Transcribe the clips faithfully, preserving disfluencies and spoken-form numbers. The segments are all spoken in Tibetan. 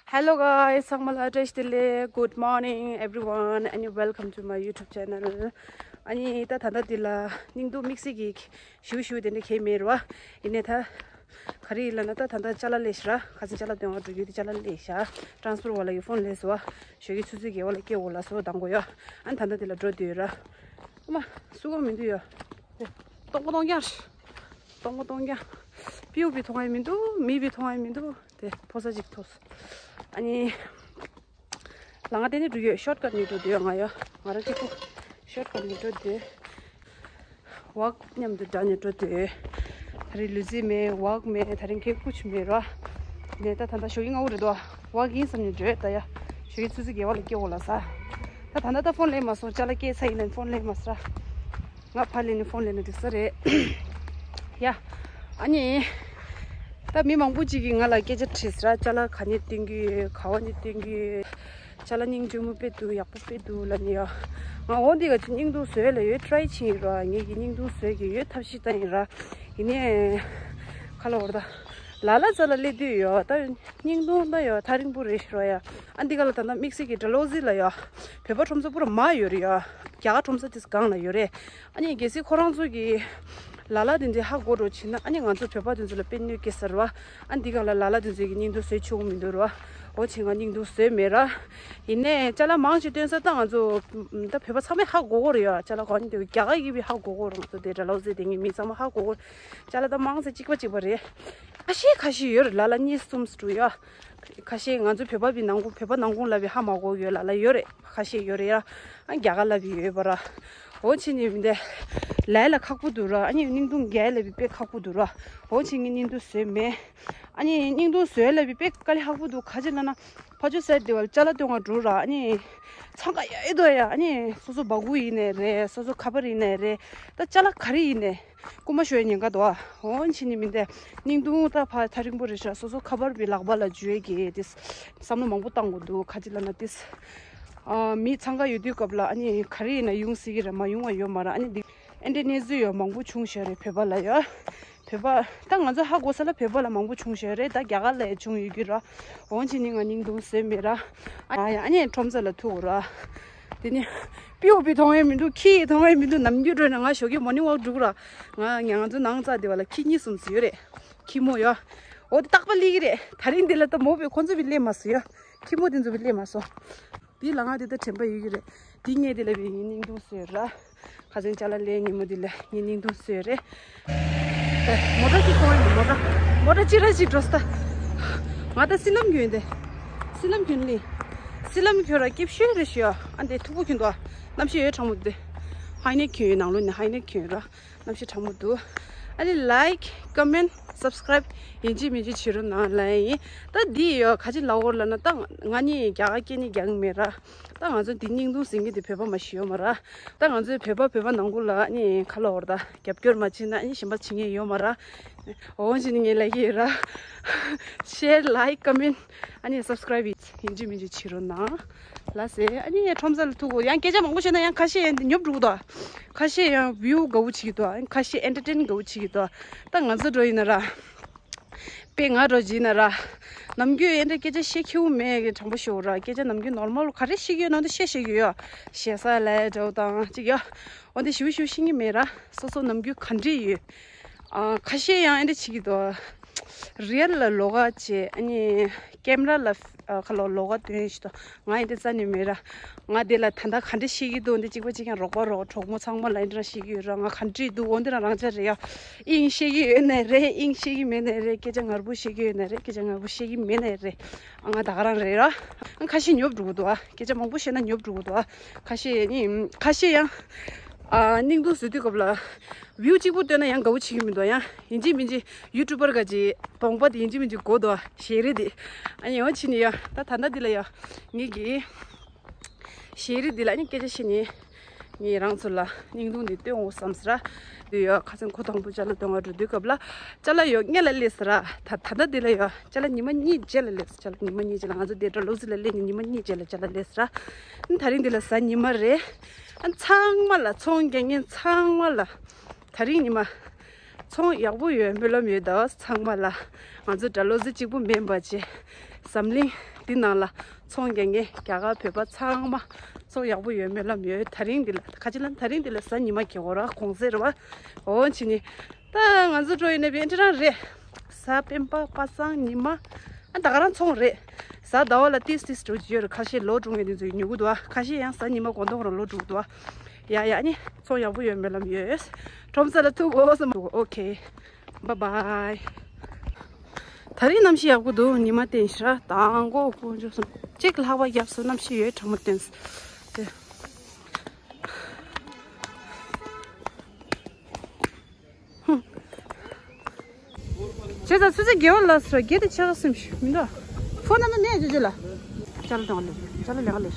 Hello guys, ཚང་མ་ལ་བཀྲ་ཤིས་བདེ་ལེགས། Good morning everyone and welcome to my YouTube channel. ཨ་ནི་ད་ད་ལྟ་འདི་ལ་སྙིང་སྡུག་དམིགས་བསལ་གྱི་ཞུ་ཞུ་དེ་འདྲ་གས་མེད་ར། ཡིན་ནའི་ད་ག་རེ་ཡིན་ལབ་ན། ད་ད་ལྟ་ཅ་ལག་སླེབས་ཤག་ར། ཁ་སང་ཅ་ལག་འདོན་པར་འགྲོ་རྒྱུ་དེ་ཅ་ལག་སླེབས་ཤག་ཊ་རན་སི་པོར་ཊི་བ་ལ་གི་ཕོན་སླེབས་སོང་བ། ཞོགས་ཀས་ཆུ་ཚོད་བརྒྱད་པ་ལ་སྐྱེལ་དགོས་ལབ་སོང་། མདང་དགོང་ཡ། ཨ་ནི་ད་ལྟ་འདི་ལ་འགྲོ་བསྡད་ཡོད་ར། ཨ་མ། སུ་གང་མི་འདུག་ཡ། སྟོང་པ་སྟོང་རྐྱང་། སྟོང་པ་སྟོང་རྐྱང་། སྤྲེའུ་བི་མཐོང་ཡ་མི་འདུག་མི་བི་མཐོང་ཡ་མི་འདུག་དེ་ཕོ་གསར་ཅིག་ཐུག་སོང་། ཨ་ནི། ལ་ང་དེ་ནས་འགྲོ་ཡོད། ཤོར་ཀཊ་ནས་འགྲོ་འདོད་ཡོད་ང་ཡ། ང་རང་གཅིག་པུ་ཤོར་ཀཊ་ནས་འགྲོ་འདོད། ཝོག་མཉམ་དུ་འདྲ་ནས་འགྲོ་འདོད། ད་རེས་ལུས་རྩལ་མེད། ཝོག་མེད། ད་རིང་ཁེ་ཀུ་ཆུ་མེད་ར། ནས་ད་ད་ལྟ་ཞོགས་ཀྱི་སྔ་པོ་རེད་དོ། ཝོག་ཡིན་བསམ་ནས་འགྲོ་ད་ཡ། ཞོགས་ཀྱི་ཆུ་ཚོད་བརྒྱད་པ་ལ་སྐྱེལ་དགོས་ལབ་སོང་། ད་ད་ལྟ་ད་ཕོན་སླེབས་མ་སོང་། ཅ་ལག་སྐྱེལ་ཚར་ཡིན་ན་ཕོན་སླེབས་མ་སོང་ར། ང་ཕར་སླེབས་ནས་ཕོན་ལེན་ན་འགྲིག་ས་རེད། ཡ། ཨ་ནི། ད་མི་མང་པོ་ཅིག་གིས་ང་ལ་སྐད་ཆ་དྲིས་ར། ཅ་ལག་ག་ནས་སྟོན་གྱི་ཡོད། ག་བ་ནས་སྟོན་གྱི་ཡོད། ཅ་ལག་སྙིང་རྗེ་མོ་དཔེ་འདུག་ཡག་པོ་དཔེ་འདུག་ལབ་ནི་ཡ། ང་འོ་འདི་ག་ཅིག་སྙིང་སྡུག་བཟོས་ལ་ཡོད། ཊ་རའི་བྱེད་ཡིན་ར། ངེད་ཀྱི་སྙིང་སྡུག་བཟོས་ཀྱི་ཡོད། ཐབས་ཤེས་བཏང་ཡིན་ར། ཡིན་ནའི། ཁ་ལ་འོར་ད། ལ་ལ་ཙ་ལ་སླེབས་དུས་ཡོད་ད། སྙིང་སྡུག་ད་ཡོད། ཐག་རིང་པོ་རེད་ཤི་རོ་ཡ། ཨ་འདི་ག་ལ་ད་ལྟ་དམིགས་བསལ་གྱི་ཌལ་ཧོ་ཟི་ལ་ཡ། བོད་པ་ཁྲོམ་ས་པུ་ར་མ་ཡོད་རེད་ཡ། རྒྱ་གར་ཁྲོམ་ས་དེ་སྒང་ལ་ཡོད་རེད། ཨ་ནི་གལ་སྲིད་ཁོ་རང་ཚོ་གི་ལ་ལ་དེ་འདྲའི་ཧ་གོ་འགྲོ་ཕྱིན་ན། ཨ་ནི་ང་ཚོ་བོད་པ་དེ་ཚོ་ལ་དཔེ་གནོད་སྐྱེལ་ས་རེད་བ། ཨ་འདི་ག་ལ་ལ་ལ་དེ་ཚོ་གི་སྙིང་སྡུག་བཟོས་ཆོག་གི་མི་འདུག་རེད་བ། འོ་བྱས་ང་སྙིང་སྡུག་བཟོས་མེད་ར། ཡིན་ནའི་ཅ་ལག་མང་ཆེ་སྟོན་ས་ད་ང་ཚོ་ད་བོད་པ་ཚང་མས་ཧ་གོ་གི་རེད་ཡ། ཅ་ལག་གང་ཡིན་དེ་རྒྱ་གར་གྱིས་ཧ་གོ་གི་རེད། ང་ཚོ་དེ་ཌལ་ཧོ་ཟི་དེ་ངའི་མི་ཚང་མ་ཧ་གོ་གི་རེད། ཅ་ལག་ད་མང་ཆེ་གཅིག་པ་གཅིག་པ་རེད། ཁ་ཤས་ཁ་ཤས་ཡོད་རེད། ལ་ལ་གཉིས་གསུམ་དྲུག་ཡ། ཁ་ཤས་ང་ཚོ་བོད་པ་བི་ནང་ཁུལ། བོད་པ་ནང་ཁུལ་ལ་བི་ཧ་མ་གོ་ཡོད། ལ་ལ་ཡོད་རེད། ཁ་ཤས་ཡོད་རེད་ཡ། ཨ་རྒྱ་གར་ལ་བི་ཡོད་པ་ར། འོ་བྱས་ནི་མི་འདི་ལའི་ལ་ཁག་པོ་འདུག་ར། ཨ་ནི་སྙིང་སྡུག་རྒྱག་ལ་བི་དཔེ་ཁག་པོ་འདུག་ར། འོ་བྱས་ངས་སྙིང་སྡུག་བཟོས་མེད། ཨ་ནི་སྙིང་སྡུག་བཟོས་ལ་བི་དཔེ་དཀའ་ལས་ཁག་པོ་འདུག་ག་ཅི་ལབ་ན། ཕ་ཇོ་སེར་དེ་བ་ཅ་ལག་སྟོན་ག་འགྲོ་ར། ཨ་ནི་འཚང་ཁ་ཡ་ཡོད་དོ་ཡ། ཨ་ནི་སོ་སོ་སྦ་ཁུག་ཡིན་ནའི་རེད། སོ་སོ་ཁ་པར་ཡིན་ནའི་རེད། ད་ཅ་ལག་ག་རེ་ཡིན་ནའི། རྐུ་མ་ཤོར་ཉེན་ཁ་འདུག་ཨ། འོ་བྱས་ནི་མི་འདི་སྙིང་སྡུག་ད་ཕར་ཐག་རིང་པོ་རེད་ཤག་སོ་སོ་ཁ་པར་བི་ལག་པ་ལ་འཇུ་ཡས་ཀྱི་དེ་བསམ་བློ་མང་པོ་བཏང་དགོས་འདུག་ག་ཅི་ལབ་ན་དེ། ཨ། མི་འཚང་ཁ་ཡོད་དུས་སྐབས་ལ་ཨ་ནི་ག་རེ་ཡིན་ན་ཡོང་སྲིད་ཀྱི་རེད། མ་ཡོང་བ་ཡོད་མ་རེད། ཨ་ནི་འདི་ཨེ་འདྲ་གནས་ཚུལ་ཡོད་མང་པོ་བྱུང་བཞག་རེད་བོད་པ་ལ་ཡ། བོད་པ་ད་ང་ཚོ་ཧ་གོ་ས་ལ་བོད་པ་ལ་མང་པོ་བྱུང་བཞག་རེད། ད་རྒྱ་གར་ལ་ཡ་བྱུང་ཡོད་ཀྱི་ར། འོ་བྱས་ནི་ང་སྙིང་སྡུག་བཟོས་མེད་ར། ཨ་ཡ། ཨ་ནི་ཁྲོམ་ས་ལ་ཐུག་ར། དེ་ནི་སྤྲེའུ་བི་མཐོང་ཡས་མི་འདུག་ཁྱི་ཡི་མཐོང་ཡས་མི་འདུག་ནམ་རྒྱུན་འགྲོ་ན་ང་ཞོགས་ཀས་མོར་ནིང་ཝོག་འགྲོ་གི་ར། ང་ང་ཚོ་ནང་རྩ་དེ་བ་ལ་ཁྱི་གཉིས་གསུམ་ཙམ་ཡོད་རེད། ཁྱི་མོ་ཡ། འོ་དེ་རྟག་པར་སླེབས་ཀྱི་རེད། དེ་རིང་འདི་ལ་ད་མོ་བི་ཁོ་ཚོ་བི་སླེབས་མ་སོང་ཡ། ཁྱི་མོ་དེ་ཚོ་བི་སླེབས་མ་སོང་། དེ་ལ་ང་དེ་ད་དྲན་པ་ཡོད་ཀྱི་རེད། དེ་ངས་དེ་ལ་བི་ངའི་སྙིང་སྡུག་བཟོས་ར། ཁ་སང་ཅ་ལག་ལེན་ཉིན་མོ་འདི་ལ་ངའི་སྙིང་སྡུག་བཟོས་རེད། ཨེ། མོ་ཊ་ཅིག་གཏོང་ཡིན། མོ་ཊ། མོ་ཊ་ཅི་ར་ཅིག་འགྲོ་སྟ། ང་ད་སི་ལམ་གྱོན་ཏེ། སི་ལམ་གྱོན་ལི། སི་ལམ་གྱོན་ར་སྐྱིབས་ཤོས་རེད་ཤོ། ཨ་འདི་མཐུག་པོ་གྱོན་འདུག་གནམ་གཤིས་ཡོད་གྲང་མོ་འདི། ཧའི་ནེག་གྱོན་ཡོད། ནང་ལོགས་ནས་ཧའི་ནེག་གྱོན་ཡོད་ར། གནམ་གཤིས་གྲང་མོ་འདུག་ཨ་ནི་ལའིཀ་ཀོ་མེན་སབ་སི་ཀ་རའིབ་ཡིན་གཅིག་མིན་གཅིག་བྱེད་རོགས་གནང་ལབ་ཡིན། ད་འདི་ཡོད་ག་ཅི་ལབ་དགོས་རེད་ལབ་ན། ད་ང་གཉིས་རྒྱ་གར་སྐད་གཉིས་རྒྱག་གི་མེད་ར། ད་ང་ཚོ་འདི་སྙིང་སྡུག་ཟེར་མཁན་འདི་བོད་པ་མ་ཞིག་ཡོད་མ་ར། ད་ང་ཚོའི་བོད་པ་བོད་པ་ནང་ཁུལ་ལ་ཨ་ནི་ཁ་ལོ་བར་ད་རྒྱབ་སྐྱོར་མ་བྱེད་ན་ཨ་ནི་གཞན་པ་བྱེད་མཁན་ཡོད་མ་ར། འོ་བྱས་ནི་ངས་ལབ་ཀྱི་ཡོད་ར། ཤེར་ལའིཀ་ཀོ་མེན་ཨ་ནི་སབ་སི་ཀ་རའིབ་ཡིན་གཅིག་མིན་གཅིག་བྱེད་རོགས་གནང་ལབ་ཟེར། ཨ་ནི་ཁྲོམ་ས་ལ་ཐུག་གོ། ཡང་སྐད་ཆ་མང་པོ་བཤད་ན་ཡང་ཁ་ཤས་ཡང་འདི་ཉོབ་འགྲོ་གི་འདུག་ཁ་ཤས་ཡང་བིའུ་དགའ་བོ་བྱེད་ཀྱི་འདུག་ཁ་ཤས་ཨེན་ཊར་ཊེན་དགའ་བོ་བྱེད་ཀྱི་འདུག་ད་ང་ཚོ་འགྲོ་ཡིན་ན་ར། དཔེ་ང་འགྲོ་བྱེད་ན་ར། ནམ་རྒྱུན་ཨེ་འདྲ་སྐད་ཆ་བཤད་ཁྱེའུ་མེད་གི་དྲང་པོ་ཤོད་ར། སྐད་ཆ་ནམ་རྒྱུན་ནོར་མལ་ག་རེ་བཤད་ཀྱི་ཡོད་ན་འདི་བཤད་བཤད་ཀྱི་ཡོད། ཞེ་ས་ལས་འགྲོ་དང་ཅིག་ཡོད། འོ་འདི་ཞུ་ཞུ་ཤེས་ཀྱི་མེད་ར། སོ་སོ་ནམ་རྒྱུན་ག་འདྲ་ཡོད། ཨ། ཁ་ཤས་ཡང་ཨེ་འདྲ་བྱེད་ཀྱི་འདུག་རི་ཡལ་ལ་ལོགས་ཀ་བྱས། ཨ་ནི་ཀེམ་ར་ལ་ཨ་ཁ་ལོ་ལོགས་ཀ་སྟོན་ཞིག་འདུག་ང་ཨེ་འདྲ་རྩ་ནས་མེད་ར། ང་དེ་ལ་ད་ལྟ་ག་འདྲ་བཤད་ཀྱི་འདུག་འདི་གཅིག་པ་གཅིག་རྐྱང་རོགས་པ་རོགས་གྲོགས་མོ་ཚང་མ་ལ་ཨེ་འདྲ་བཤད་ཀྱི་ཡོད་ར། ང་ག་འདྲ་འདུག་འོ་འདི་རང་རང་ཅག་རེད་ཡ། དབྱིན་བཤད་ཀྱི་ཡོད་ནའི་རེད། དབྱིན་བཤད་ཀྱི་མེད་ནའི་རེད། སྐད་ཆ་ངར་པོ་བཤད་ཀྱི་ཡོད་ནའི་རེད། སྐད་ཆ་ངར་པོ་བཤད་ཀྱི་མེད་ནའི་རེད། ཨ། ང་ད་ག་རང་རེད་ར། ཨ། ཁ་ཤས་ཉོབ་འགྲོ་གི་འདུག་ཨ། སྐད་ཆ་མང་པོ་བཤད་ན་ཉོབ་འགྲོ་གི་འདུག་ཨ། ཁ་ཤས་ནི་ཁ་ཤས་ཡང་། ཨ། སྙིང་སྡུག་བཟོ་དུས་སྐབས་ལ་བིའུ་གཅིག་པུ་བཏོན་ན་ཡང་དགའ་བོ་བྱེད་ཀྱི་མི་འདུག་ཡང་ཡིན་གཅིག་མིན་གཅིག་ཡུ་ཊུབ་པར་ག་ཅིག་གདོང་པ་དེ་ཡིན་གཅིག་མིན་གཅིག་དགོས་འདུག་ཨ། ཞལ་རས་དེ། ཨ་ནི་ཡང་ཕྱིན་ནི་ཡ། ད་ད་ལྟ་འདི་ལ་ཡ། ངེད་ཀྱི་ཞལ་རས་འདི་ལ་ནི་སྐད་ཆ་བཤད་ནི། ངས་རང་ཚོ་ལ་སྙིང་སྡུག་འདི་སྟོན་འོ་བསམ་ཟེར་ར། འདི་ཡོད། ཁ་སང་ཁོ་དང་པོ་ཅ་ལག་འདོན་ག་འགྲོ་དུས་སྐབས་ལ། ཅ་ལག་ཡོད་སྔོན་ལ་སླེབས་ཟེར་ར། ད་ད་ལྟ་འདི་ལ་ཡོད། ཅ་ལག་ཉི་མ་གཉིས་རྗེས་ལ་སླེབས་ཟེར། ཅ་ལག་ཉི་མ་གཉིས་རྗེས་ལ། ང་ཚོ་འདི་ཌལ་ཧོ་ཟི་ལ་སླེབས་ནས་ཉི་མ་གཉིས་རྗེས་ལ་ཅ་ལག་སླེབས་ཟེར་ར། ཨ་ནི་དེ་རིང་འདི་ལ་གཟའ་ཉི་མ་རེད། ཨ་ནི་ཚང་མ་ལ། ཚོང་རྒྱག་མཁན་ཚང་མ་ལ་དེ་རིང་ཉི་མ་ཚོང་ཡག་པོ་ཡོད། སྨོན་ལམ་ཡོད། ད་ཚང་མ་ལ། ང་ཚོ་ཌལ་ཧོ་ཟི་གཅིག་པུ་མིན་པ་བྱས། འཛམ་གླིང་ འདི་ནང་ལ་ཚོང་རྒྱག་མཁན་རྒྱ་གར་བོད་པ་ཚང་མ་ཚོང་ཡག་པོ་ཡོད་སྨོན་ལམ་ཡོད། ད་རིང་འདི་ལ་ཁ་ཅིག་ལ་ད་རིང་འདི་ལ་གཟའ་ཉི་མ་གི་འོ་ར་གུང་སེང་རེད་པ། འོ་ཕྱི་ནི་ད་ང་ཚོ་འགྲོ་ཡིན་ན་བན་ཁྲི་རང་རེད། གཟའ་སྤེན་པ་པ་སངས་ཉི་མ། ཨ་ད་ག་རང་ཚོང་རེད། གཟའ་ཟླ་བ་ལ་ཏིས་ཏིས་འགྲོ་གི་ཡོད་རེད། ཁ་ཤས་ལོ་དྲུག་ངེས་དེ་ཚོ་ཉོ་གི་འདུག་ཨ། ཁ་ཤས་ཡང་གཟའ་ཉི་མ་དགོང་དག་རང་ལོ་དྲུག་འདུག་ཨ། ཡ་ཡ་ནི་ཚོང་ཡག་པོ་ཡོད་སྨོན་ལམ་ཡོད། ཁྲོམ་ས་ལ་ཐུག་གོ་བསམ་འདུག་ཨོ་ཁེ། བཱའི་བཱའི། ད་རིང་གནམ་གཤིས་ཡག་པོ་འདུག་ཉི་མ་བསྟན་ཤག་དང་མགོ་དཀོན་མཆོག་གསུམ། གཅིག་ལྷགས་པ་རྒྱབ་སོང་། གནམ་གཤིས་ཡོད་དྲང་མོ་བསྟན་སོང་། དེ། ཧུམ། བྱས་ཙང་ཆུ་ཚོད་བརྒྱད་པ་ལ་སོ་བརྒྱད་དེ་ཕྱེད་ཀ་སེམས་ཤིག་མི་འདུག་ཕོ་ན་ན་ནས་ཇོ་ཇོ་ལ། ཅ་ལ་ལེ་ལེ། ཅ་ལ་ལེ་ལེ།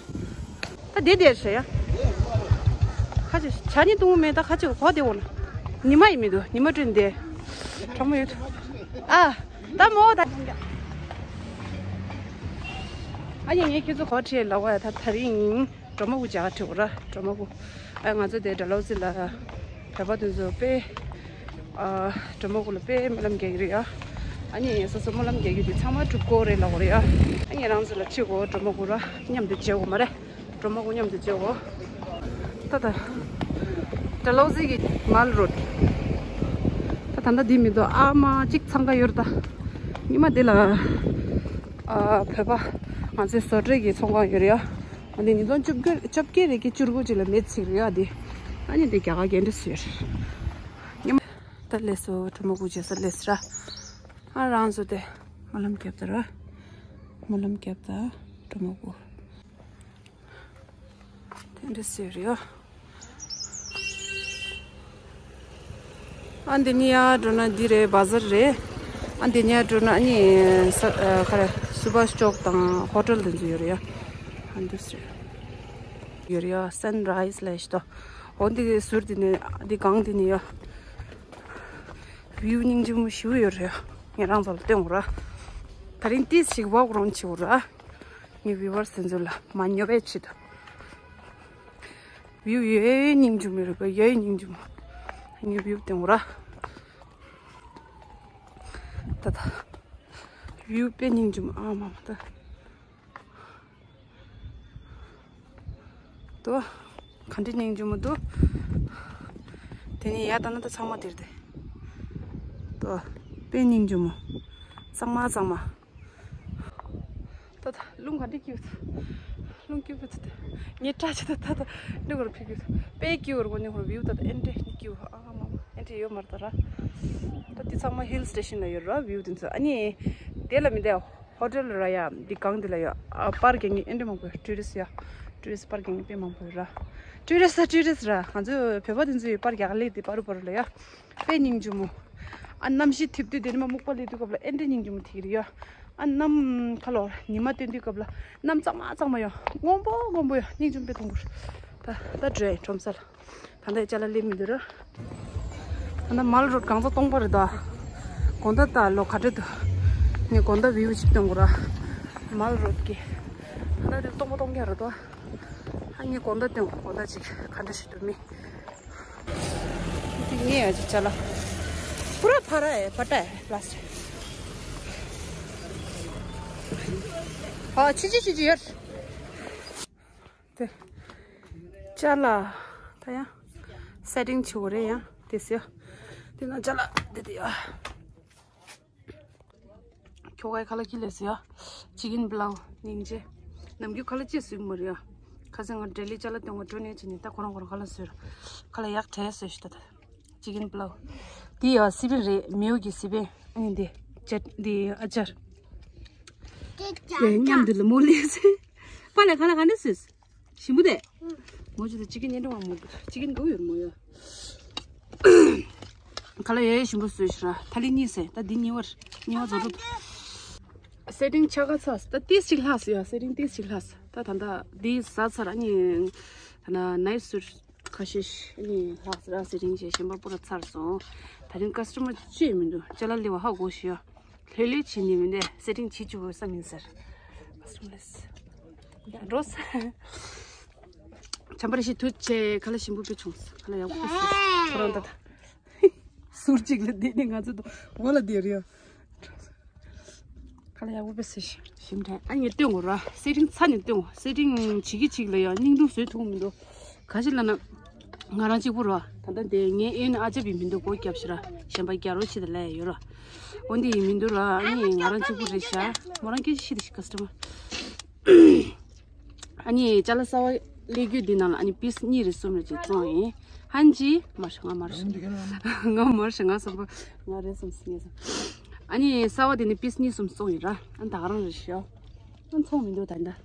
ད་དེ་དེར་ཤ་ཡ། ཁ་ཅིག་ཇ་ནི་བཏུང་མེད། ད་ཁ་ཅིག་གོ་དེ་འོ་ན། ཉི་མ་ཡིན་མི་འདུག་ཉི་མ་བསྐྲུན་དེ། གྲོགས་མོ་ཡོད། ཨ། ད་མོ་ད། ཨ་ཡ་ངས་ཁྱེད་ཚོ་གོ་ཁྲིད་ལ་བ་ཡ། ད་ད་རིང་སྒྲོལ་མ་སྐུ་མཇལ་ཁ་ཁྲིད་འོ་ར། སྒྲོལ་མ་སྐུ། ཨ་ང་ཚོ་དེ་ཌལ་ཧོ་སི་ལ་བོད་པ་དེ་ཚོ་དཔེ། ཨ་སྒྲོལ་མ་སྐུ་ལ་དཔེ་སྨོན་ལམ་རྒྱག་གི་རེད་ཡ། ཨ་ནི་སོ་སོ་སྨོན་ལམ་རྒྱག་རྒྱུ་དེ་ཚང་མ་འགྲུབ་གོ་རེད་ལབ་གོ་རེད་ཡ། ཨ་ངས་རང་ཚོ་ལ་ཁྲིད་གོ་སྒྲོལ་མ་སྐུ་ར་མཉམ་དུ་མཇལ་གོ་མ་རེད། སྒྲོལ་མ་སྐུ་མཉམ་དུ་མཇལ་གོ། ད་ད། ཌལ་ཧོ་སི་གི་མལ་རོཌ། ད་ད་ལྟ་འདི་མི་འདུག་ཨ་མ་གཅིག་འཚང་ཁ་ཡོད་རེད་ད། ཉི་མ་འདི་ལ། ཨ་བོད་པ་ང་ཚོའི་བཟོ་གྲྭ་གི་ཚོང་ཁང་ཡོད་རེད་ཡ། ཨ་ནི་ཉིས་སྟོང་བཅོ་བརྒྱད་བཅོ་བརྒྱད་རེ་གི་བཅུ་དགུ་ཅིག་ལ་མེ་འཚིག་རེད་ཡ་འདི། ཨ་ནི་འདི་རྒྱ་གར་གྱི་འདྲ་ཟེར། ཉི་མ། ད་ལས་སོ་སྒྲོལ་མ་སྐུ་མཇལ་ས་ལས་སོ་ར། ཨ་རང་ཚོ་དེ་སྨོན་ལམ་རྒྱབ་ད་ར། སྨོན་ལམ་རྒྱབ་ད་སྒྲོལ་མ་སྐུ། དེ་འདྲ་ཟེར་ཡ། ཨ་འདི་ནས་ཡར་འགྲོ་ན་འདི་རེད། བ་ཟར་རེད། ཨ་འདི་ནས་ཡར་འགྲོ་ན་ཨ་ནི་ས་ཨ་ག་རེ་སུ་བྷཱས་ཅོག་དང་ཧོ་ཊེལ་དེ་ཚོ་ཡོད་རེད་ཡ། ཨ་འདི་ཟེར་ཡོད་རེད་ཡ། སན་རའི་ཛི་ལབ་ཤི་ཏོ། འོ་འདི་ཟུར་འདི་ནས་འདི་སྒང་འདི་ནས་ཡ། བིའུ་སྙིང་རྗེ་མོ་ཞེ་པོ་ཡོད་རེད་ཡ། ངས་རང་ཚོ་ལ་སྟོན་དགོས་ར། ད་རིང་ཏིས་ཞིག་ཝོག་རོན་བྱེད་དགོས་ར། ངའི་བིའུ་ཝར་སི་དེ་ཚོ་ལ་མ་ཉོབ་པའི་ཆེད་དུ། བིའུ་ཡོད་སྙིང་རྗེ་མོ་རེད་པ། ཡོད་སྙིང་རྗེ་མོ། ངའི་བིའུ་སྟོན་དགོས་ར། ད་ད། བིའུ་དཔེ་སྙིང་རྗེ་མོ། ཨ་མ་མ་ད། དོ། ག་འདྲ་སྙིང་རྗེ་མོ་འདུག་དེ་ནས་ཡར་ལྟ་ན་ད་ཚང་མ་དེར་དེ། དོ། དཔེ་སྙིང་རྗེ་མོ། གཙང་མ་གཙང་མ། ད་ད་རླུང་ག་འདྲ་སྐྱིད་འདུག་རླུང་སྐྱིད་པོ་འདུག་ངས་སྐྲ་ཆ་ད་ད་ད་འདྲ་གོར་ཕིག་གི་དཔེ་སྐྱིད་པོ་རེད། ནི་ཧོར་བིའུ་ད་ད་ཨེ་འདྲ་སྐྱིད་པོ། ཨ་མ་མ་ཨེ་འདྲ་ཡོད་མ་རེད་ད་ར། ད་འདི་ཚང་མ་ཧིལ་སི་ཊེ་ཤན་ལ་ཡོད་ར། བིའུ་འདི་ཚོ་ཨ་ནི་དེ་ལ་མི་འདའ། ཧོ་ཊེལ་ར་ཡ། འདི་སྒང་འདི་ལ་ཡ། ཨ་པར་རྒྱག་མཁན་ཨེ་འདྲ་མང་པོ་ཡོད། ཊུ་རི་སི་ཊི་ཡ། ཊུ་རི་སི་ཊི་པར་རྒྱག་མཁན་དཔེ་མང་པོ་ཡོད་ར། ཊུ་རི་སི་ཊི་ཊུ་རི་སི་ཊི་ར། ང་ཚོ་བོད་པ་དེ་ཚོ་ཡི་པར་རྒྱག་ལེ་དེ་པར་པར་ལ་ཡ། དཔེ་སྙིང་རྗེ་མོ། ཨ་གནམ་གཤིས་ཐིབས་དུས་དེ་ནི་མ་སྨུག་པ་ལེ་དུས་སྐབས་ལ་ཨེ་འདྲ་སྙིང་རྗེ་མོ་ཐིག་རེད་ཡ། ཨ་གནམ་ཁ་ལོ་ཉི་མ་སྟོན་དུས་སྐབས་ལ་གནམ་གཙང་མ་གཙང་མ་ཡ། སྔོན་པོ་སྔོན་པོ་ཡ། སྙིང་རྗེ་མོ་དཔེ་མཐོང་གི་རེད། ད་ད་འགྲོ་ཡ་ཁྲོམ་ས་ལ། ད་ལྟ་ཅ་ལག་ལེན་མི་འདུག་ར། ད་ལྟ་མལ་རོཌ་གང་ཚ་སྟོང་པ་རེད་ད། དགོང་དག་ད་ལོ་ག་འདྲ་འདུག་ངས་དགོང་དག་བིའུ་ཞིག་སྟོན་དགོས་ར། མལ་རོཌ་གི། ད་ལྟ་དེ་སྟོང་པ་སྟོང་རྐྱང་རེད་ད། ཨ་ངས་དགོང་དག་སྟོན་དགོས། དགོང་དག་ཅིག་ག་འདྲ་ཞིག་འདུག་མི། དེ་ངས་ཡ་ཅིག་ཅ་ལག་པུ་ར་ཕ་ར་ཨེ་པ་ཏ་ཨེ་པ་ལ་སི་ཊིག་ཨ་ཆི་ཆི་ཆི་ཆི་ཡར། དེ། ཅ་ལག་ད་ཡང་སེ་ཊིང་བྱེད་དགོས་རེད་ཡང་དེ་ཟེར། དེ་ན་ཅ་ལག་དེ་དེ་ཡ། ཁྱོ་གའི་ཁ་ལག་ཁྱི་ལས་ཟེར་ཡ། ཅི་ཀན་པུ་ལའོ་སྙིང་རྗེ། ནམ་རྒྱུན་ཁ་ལག་ཅི་བཟོས་མ་རེད་ཡ། ཁ་སང་ང་ཌེ་ལི་ཅ་ལག་སྟོན་ག་འགྲོ་ནས་ཕྱིན་ནས་ད་ཁོ་རང་ཁོ་རང་ཁ་ལག་བཟོས་ར། ཁ་ལག་ཡག་གྲས་བཟོས་ཤི་ད་ད། ཅི་ཀན་པུ་ལའོ། དེ་ཡ་སི་པན་རེད། མེའུ་གི་སི་པན། ཨ་ནི་འདི་ཅ་འདི་ཨ་ཅར། དེ་མཉམ་དུ་ལ་མོ་ལས་ཟེར། པ་ལས་ཁ་ལག་ག་འདྲ་བཟོས། ཞིམ་པོ་དེ། མོ་ཅི་ད་ཅི་ཀན་ཉན་འགྲོ་བ་མོ་གི་ཅི་ཀན་གོ་ཡོད་མོ་ཡོད། ཁ་ལག་ཡ་ཡ་ཞིམ་པོ་བཟོས་ཤི་ར། ཐ་ལི་གཉིས་ཟེར། ད་འདི་གཉིས་བར་གཉིས་བར་བཟོ་འགྲོ། སེ་ཊིང་ཆ་ག་ཚ་ད་ཏིས་ཅིག་ལྷག་སོ་ཡ། སེ་ཊིང་ཏིས་ཅིག་ལྷག་སོ། ད་ད་ད་འདི་ཟ་ཚར། ཨ་ནི་ད་ན་ནའི་སུར་ཁ་ཤས་ཤིག་ཨ་ནི་ལྷག་ཟེར་ཨ། སེ་ཊིང་བྱས་གཞན་པ་པུ་ར་ཚར་སོང་། ད་རིང་ཀ་སི་ཊ་མར་ཅི་ཡང་མི་འདུག་ཅ་ལག་ལེ་བ་ཧ་གོ་ཤི་ཡ། ལྷོད་ལྷོད་བྱེད་ནི་མི་འདུག་སེ་ཊིང་བྱེད་བཅུག་དགོས་བསམ་ཡིན་ཟེར། ཀ་སི་ཊ་མར་ལས། འགྲོ་ས། བྱམས་པ་རེ་ཞིག་ཐུགས་ཆེ། ཁ་ལག་ཞིམ་པོ་དཔེ་བྱུང་། ཁ་ལག་ཡག་པོ་བཟོས། ཁོ་རང་ད་ད། ཟུར་གཅིག་ལ་བསྡད་ནས་ང་ཚོ་དང་འོ་ལ་བསྡད་རེད་ཡ། ཁ་ལ་ཡག་པོ་པེ་སེ་ཞིམ་དྲན། ཨ་ངས་སྟོན་གོ་ར། སེ་ཊིང་ཚ་ནས་སྟོན་གོ། སེ་ཊིང་བྱེད་ཀྱི་བྱེད་ཀྱི་ལ་ཡ་སྙིང་སྡུག་བཟོས་ཐུབ་མི་འདུག་ག་ཞིག་ལ་ན། ང་རང་གཅིག་པུ་ར། ད་ལྟ་དེ་ངའི་ཨེ་ནི་ཨ་ཅག་པི་མི་འདུག་སྒོ་རྒྱབ་ཤི་ར། གཞན་པ་རྒྱ་རོ་ཆི་ད་ལ་ཡ་ཡོད་ར། འོན་ཏེ་ཡིན་མི་འདུག་ར། ཨ་ནི་ང་རང་གཅིག་པུ་རེད་ཤག་མོ་རང་སྐད་ཆ་ཤི་དེ་ཤི་ཀ་སི་ཊ་མར། ཨ་ནི་ཅ་ལག་གསར་པ་སླེབས་རྒྱུ་འདི་ནང་ལ་ཨ་ནི་པིས་གཉིས་རེ་གསུམ་རེ་ཅིག་བཙོང་ཡིན། ཧན་ཇི་མར་ཤ་ང་མར་ཤ་ང་མར་ཤ་ང་སོགས་པ་ང་རེ་གསུམ་སི་ངེ་སོང་། ཨ་ནི་གསར་པ་དེ་ནི་པིས་གཉིས་གསུམ་བཙོང་ཡིན་ར། ཨ་ནི་ད་ག་རང་རེ་ཤོག་ཨ་ནི་ཚོང་མི་འདུག་ད་ད་ད་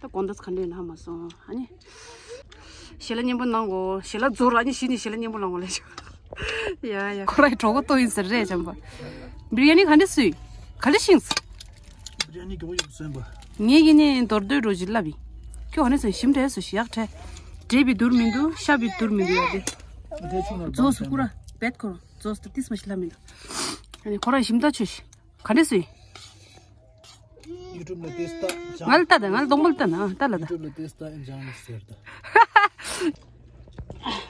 དགོང་དག་ག་འདྲ་ཡིན་ཧ་མ་སོང་། ཨ་ནི་ཞལ་ལག་མཉེས་པོ་གནང་གོ། ཞལ་ལག་རྫོགས་ར། ཨ་ནི་གཞི་ནས་ཞལ་ལག་མཉེས་པོ་གནང་གོ་ལས་ཤོག་ཡ་ཡ། ཁོ་རའི་གྲོགས་པོ་ཏོ་ཡིན་ཟེར་རེད་བྱམས་པ། བི་རི་ཡ་ནི་ག་འདྲ་བཟོས། ག་འདྲ་ཤིང་། བི་རི་ཡ་ནི་གི་བོ་ཡོད་སོན་པ། ངས་ཀྱི་ནི་མདོར་བསྡུས་འགྲོ་ཅིག་ལབ་ཡིན། ཁྱོད་ག་འདྲ་བཟོས། ཞིམ་དྲགས་སུ་ཞིག་ཡག་དྲགས། འབྲས་བི་དུར་མི་འདུག་ཤ་བི་དུར་མི་འདུག་ཡ་དེ། རྫོགས་སུ་ཀུ་ར་བེད་ཁོ་རང་རྫོགས་སུ་ཏིས་མ་ཞིག་ལབ་མི་འདུག་ཨ་ནི་ཁོ་རང་ཞིམ་ད་ཆོས་ཤིག་ག་འདྲ་བཟོས། ཡུ་ཊུབ་ལ་ཏེས་ཏ་ང་ལ་ལྟ་ད། ང་ལ་གདོང་པ་ལ་ལྟ་ན་ལྟ་ལ་ད། ཡུ་ཊུབ་ལ་ཏེས་ཏ་ཨེན་ཇང་ལི་ཟེར་ད།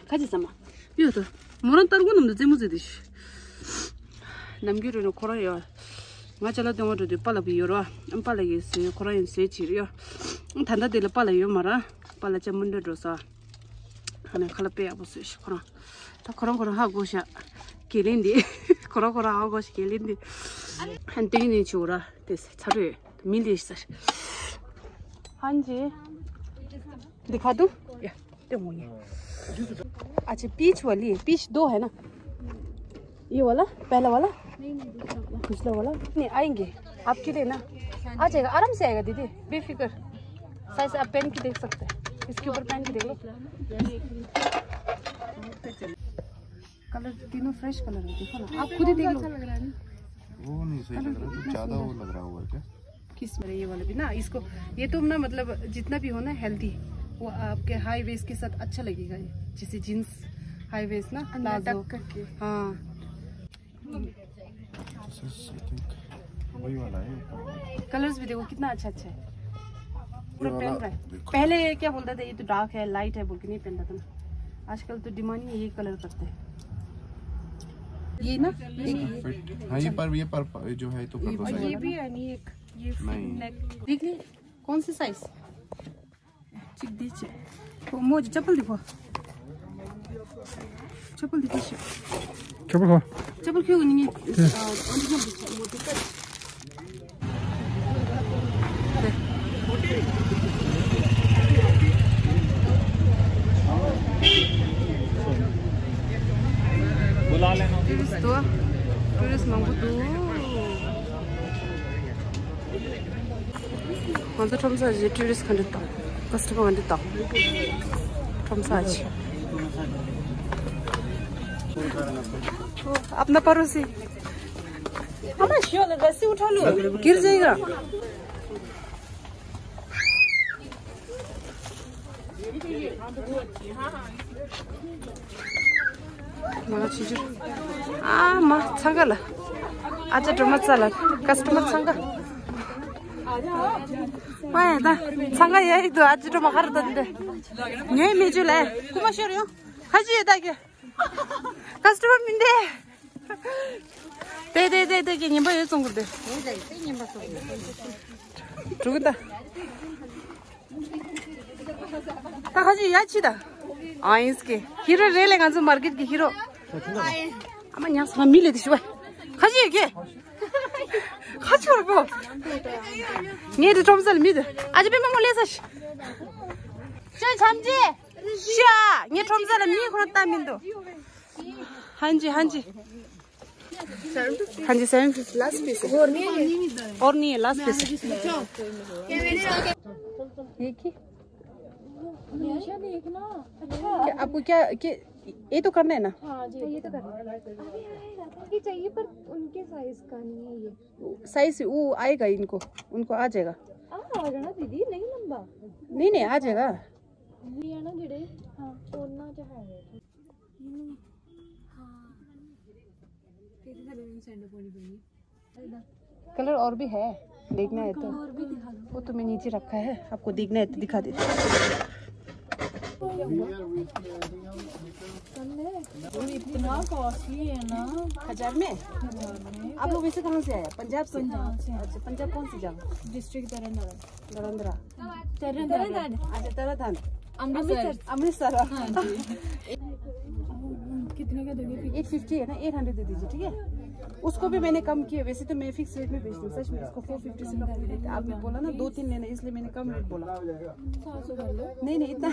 ཁ་ཅིག་ཟ་མ། ཡོད་ད། མོ་རང་ལྟར་གོ་ནམ་དུ་རྩེད་མོ་རྩེ་དུ་ཤི། ནམ་རྒྱུན་རེ་ནས་ཁོ་རང་ཡོད། ང་ཅ་ལག་སྟོན་བ་འགྲོ་དུས་པཱ་ལགས་ཡོད་ར། པཱ་ལགས་ཀྱིས་བཟོས། ཁོ་རང་ཡང་བཟོས་བྱེད་ཡོད། ད་ལྟ་དེ་ལ་པཱ་ལགས་ཡོད་མ་ར། པཱ་ལགས་ཅག་མུ་འདྲ་འགྲོ་ས། ཁ་ནས་ཁ་ལག་དཔེ་ཡག་པོ་བཟོས་ཤག་ཁོ་རང་། ད་ཁོ་རང་ཁོ་རང་ཧ་གོ་ཤག་གེ་ལེན་འདི། ཁོ་རང་ཁོ་རང་ཧ་གོ་ཤག་གེ་ལེན་འདི། ཧན་ཏིང་ནི་ཆུ་ར་དེ་ཚ་རུས་མི་ལི་ཤི་ས། ཧན་ཇི། दिखा दूँ? या, तो वो ये। अच्छा, पीच वाली है, पीच दो है ना? ये वाला, पहला वाला? नहीं, नहीं, दूसरा वाला। दूसरा वाला? नहीं, आएंगे। आपके लिए ना? आ जाएगा, आराम से आएगा दीदी, बेफिक्र। साइज आप पहन के देख सकते हैं। इसके ऊपर पहन के देख लो। कलर तीनों फ्रेश कलर है, देखो ना, आप खुद ही देख लो। वो नहीं सही लग रहा, कुछ ज्यादा वो लग रहा हुआ है क्या? किस में ये वाला भी ना, इसको, ये तो ना, मतलब, जितना भी हो ना हेल्दी, वो आपके हाई वेस्ट के साथ अच्छा लगेगा ये। जैसे जींस हाई वेस्ट ना, अंदर प्लाजो। टक करके। हाँ। This is, I think, वही वाला है ऊपर वाला। कलर्स भी देखो कितना अच्छा अच्छा है। पूरा ये वाला पहन रहा है। देखो। पहले क्या बोलता था, ये तो डार्क है, लाइट है बोल के नहीं पहनता था ना। आजकल तो डिमांड में ये कलर करते हैं। ये ना, ये, ये। Perfect। हाँ, ये पर, ये पर, ये जो है तो ये पर्पल भी, साइड। ये भी है, नहीं, एक, ये नहीं। नेक। देख ली, कौन सी साइज? ठीक दीजिए। वो मोजी चप्पल दिखो। चप्पल दिखो। चप्पल हो। चप्पल क्यों नहीं है? आ, ओरिजिनल दिखो, मोजी का। टुरिस्ट तो, टुरिस्ट मांगो तो। ང་ཚོ་ཁྲོམ་ས་ཀྱི་ཊུ་རི་སི་ག་འདྲ་དང་། ཀ་སི་ཊ་མར་ག་འདྲ་དང་། ཁྲོམ་ས་ཀྱི། अपना पड़ोसी। अम्मा, शिव लगा से उठा लो। गिर जाएगा। ང་ལ་ཆུ་ཆུ། ཨ་མ་འཚང་ཁ་ལ། ཨ་ཅག་སྒྲོལ་མ་རྩ་ལ། ཀ་སི་ཊ་མར་འཚང་ཁ། མ་ཡ་ད། འཚང་ཁ་ཡ་ཡིག་ཏུ་ཨ་ཅག་སྒྲོལ་མ་ཧར་ད་འདི། ངའི་མི་ཆུ་ལ། ཀུ་མ་ཤོར་ཡོང་། ཁ་ཆུ་ཡོད་ད་གི། ཀ་སི་ཊ་མར་མི་འདི། དེ་དེ་དེ་དེ་གི་ཉིན་པ་ཡོད་སོང་གི་དེ། དེ་དེ་ཉིན་པ་སོང་གི། དྲུག་ད། ད་ཁ་ཅིག་ཡ་ཆི་ད། ཨ་ཡིན་སྐེ། ཧི་རོ་རེད་ལས་ང་ཚོ་མར་ཀེཊ་གི་ཧི་རོ། ཨ་མ་ཉག་སོང་མི་ལས་དེ་ཤི་བ། ཁ་ཅིག་ཡོད་ཀེ། ཁ་ཅིག་ཡོད་པོ། ངས་དེ་ཁྲོམ་ས་ལ་མི་དེ། ཨ་ཅེ་པེ་མ་མོ་ལས་ས་ཤི། ཅེ་ཆམ་ཅེ། ཤ། ངས་ཁྲོམ་ས་ལ་མི་ཁོ་ན་ལྟ་མི་འདུག་ཧན་ཇི་ཧན་ཇི། ཧན་ཇི सेवन फिफ्टी लास्ट पीस है। और नहीं है, लास्ट पीस है। ये की? हमेशा देखना। अच्छा। क्या आपको क्या, क्या, ये तो करना है ना? हाँ जी, ये तो करना है। ये चाहिए पर उनके साइज का नहीं है ये। साइज वो आएगा इनको, उनको आ जाएगा। आ, आ जाना दीदी, नहीं लंबा। नहीं, नहीं, आ जाएगा। ये है ना जेड़े, हाँ, ਉਹਨਾਂ ਚ ਹੈ। कलर और भी है, देखना है तो। वो तो मैं नीचे रखा है, आपको देखना है तो दिखा देती हूँ। और इतना कॉस्टली है ना। हजार में? आप लोग वैसे कहाँ से आए? पंजाब से? पंजाब से। अच्छा, पंजाब कौन सी जगह? डिस्ट्रिक्ट तरह तरह। दरंदरा। तरह तरह। अच्छा, तरह तरह। अमृतसर। अमृतसर। हाँ जी। कितने का दोगे फिर? एट फिफ्टी है ना, एट हंड्रेड दे दीजिए, ठीक है? उसको भी मैंने कम किया, वैसे तो मैं फिक्स रेट में बेचती हूँ, सच में। इसको फोर फिफ्टी से कम नहीं देती। आपने बोला ना दो तीन लेना, इसलिए मैंने कम रेट बोला। सात सौ कर लो। नहीं, नहीं, इतना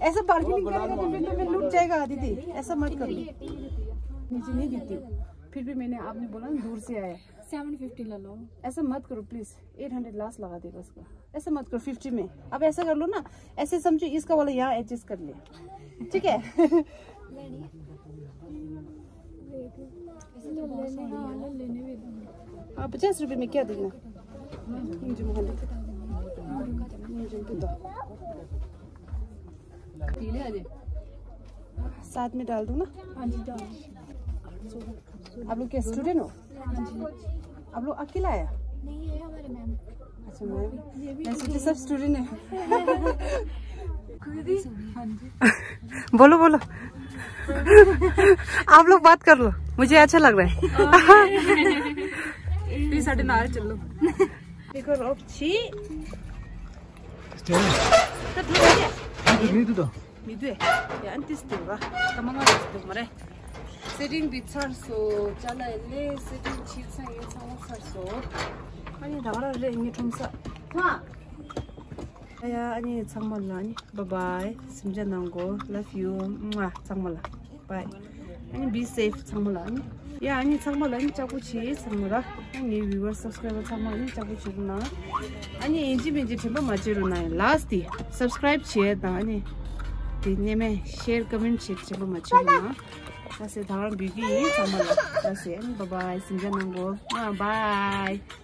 ऐसा बार्गेनिंग करेगा तो फिर तो मैं लूट जाएगा दीदी, ऐसा मत करो। नीचे नहीं देती हूँ, फिर भी मैंने, आपने बोला ना दूर से आया। सेवन फिफ्टी ले लो। ऐसा मत करो प्लीज, एट हंड्रेड लास्ट लगा देगा उसको। ऐसा मत करो फिफ्टी में। अब ऐसा कर लो ना, ऐसे समझो इसका वाला यहाँ एडजस्ट कर ले, ठीक है? हाँ, पचास रुपए में क्या देना? मुझे मोहन। मुझे तो दो। साथ में डाल दूँ ना? हाँ जी, डाल। आप लोग क्या स्टूडेंट हो? हाँ जी। आप लोग अकेला आया? नहीं, ये हमारे मैम। अच्छा, मैम। मैं सोची सब स्टूडेंट है। बोलो, बोलो। आप लोग बात कर लो, मुझे अच्छा लग रहा है। प्लीज, साढ़े नाल चलो। देखो, रोप छी। स्टेल। तो ठीक है। हाँ, तो नहीं तो। མི་འདུག་ཡང་ཏིས་འདུག་ར། ད་མ་ང་རེ་འདུག་མ་རེད། སེ་ཊིང་འདི་ཚར་སོང་། ཅ་ལག་ལས་སེ་ཊིང་ཕྱི་ཚང་ཡོད་ཚང་མ་ཚར་སོང་། ཨ་ནི་ད་ག་རང་རེད། ངའི་ཁྲོམ་ས། ཧ། ཡ་ཡ། ཨ་ནི་ཚང་མ་ལ་ཨ་ནི་བཱའི་བཱའི། གཟིམ་འཇག་གནང་གོ། Love you. ཚང་མ་ལ་བཱའི། ཨ་ནི་be safe ཚང་མ་ལ། ཨ་ནི་ཡ། ཨ་ནི་ཚང་མ་ལ་ཨ་ནི་ལྕགས་པོ་བྱེད་ཚང་མ་ར། ཨ་ནི་ངའི་viewers subscriber ཚང་མ་ཨ་ནི་ལྕགས་པོ་བྱེད་རོགས་གནང་། ཨ་ནི་ཡིན་གཅིག་མིན་གཅིག་དྲན་པ་མ་བརྗེད་རོགས་གནང་། ལཱསྟ་དེ་subscribe བྱེད་དང་། ཨ་ནི་དེ་ནས་མེད་share comment བྱེད་དྲན་པ་མ་བརྗེད་རོགས་གནང་། ལགས་སེ། ད་ག་རང་འབུལ་གྱི་ཡིན་ཚང་མ་ལ། ལགས་སེ། ཨ་ནི་བཱའི་བཱའི། གཟིམ་འཇག་གནང་གོ། ཨ། བཱའི།